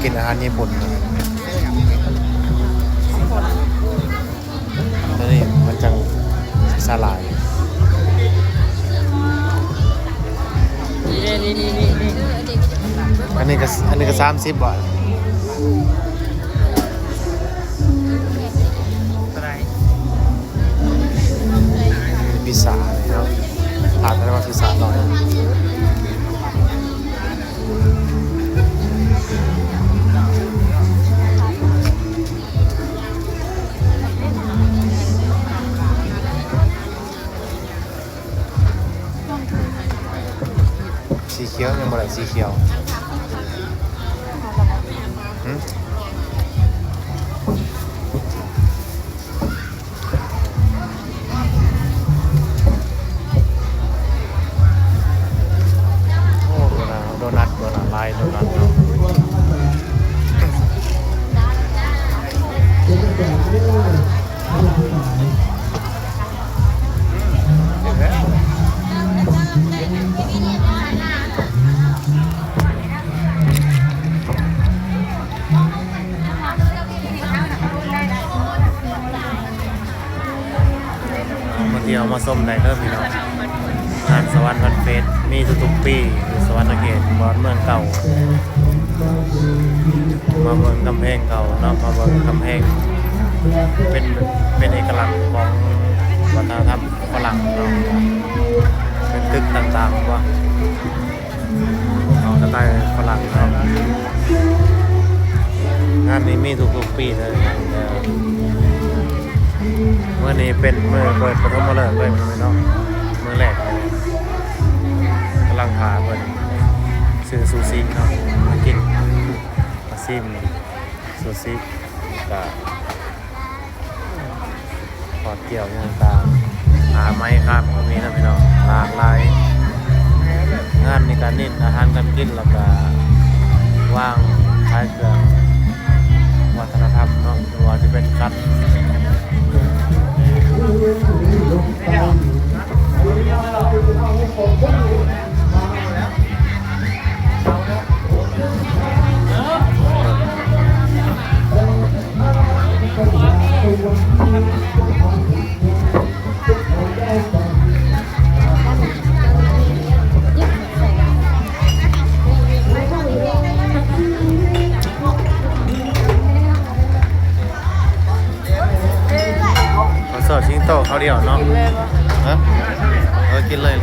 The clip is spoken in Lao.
ກິນອາຫານຍີ່ປຸ່ນນະ. ຕົວນີ້ມັນຈັ່ງສາຫຼ່າຍ. ອັນນີ້ກໍ ອັນນີ້ກໍສາມສິບບາດ. ພິຊຊ່າເນາະ ຖາມໄດ້ວ່າພິຊຊ່າເນາະ. ສີຂຽວ ຍັງບໍ່ໄດ້ສີຂຽວ. ຫຶ? ໂອ້ ໂດນັດ ໂດນັດ ໂດນັດ ຫຼາຍໂດນັດເນາະ. ມາທ່ຽວມາຊົມໄດ້ເດີພີ່ນ້ອງ. ງານສະຫວັນວັນເຟສມີທຸກໆປີ ຢູ່ສະຫວັນນະເຂດ ບ່ອນເມືອງເກົ່າ. ມາເບິ່ງກຳແພງເກົ່າເນາະ ມາເບິ່ງກຳແພງ ເປັນ ເປັນເອກະລັກຂອງວັດທະນະທຳຝຣັ່ງເນາະ ເປັນຕຶກຕ່າງໆ ວ່າ ເອົາສະໄຕຝຣັ່ງເນາະ. ງານນີ້ມີທຸກໆປີເລີຍ ມື້ນີ້ເປັນມື້ເປີດປະຖົມມະເລີກເລີຍເນາະ ມື້ແລກ. ກຳລັງຖ້າເພິ່ນຊື້ຊູຊິເນາະ ມາກິນ ມາຊິມຊູຊິ ກະ ທອດກ້ຽວຫຍັງຕ່າງ ອາໄມ້ຄາບກໍມີນະພີ່ນ້ອງ ຫຼາກຫຼາຍ. ງານມີການເນັ້ນອາຫານການກິນ ແລ້ວກະວາງຂາຍເຄື່ອງວັດທະນະທຳເນາະ ບໍ່ວ່າຊິເປັນຂັນ ມາສອດສິງໂຕເຂົ້າດຽວເນາະ. ຮະ? ເອີ ກິນເລີຍ.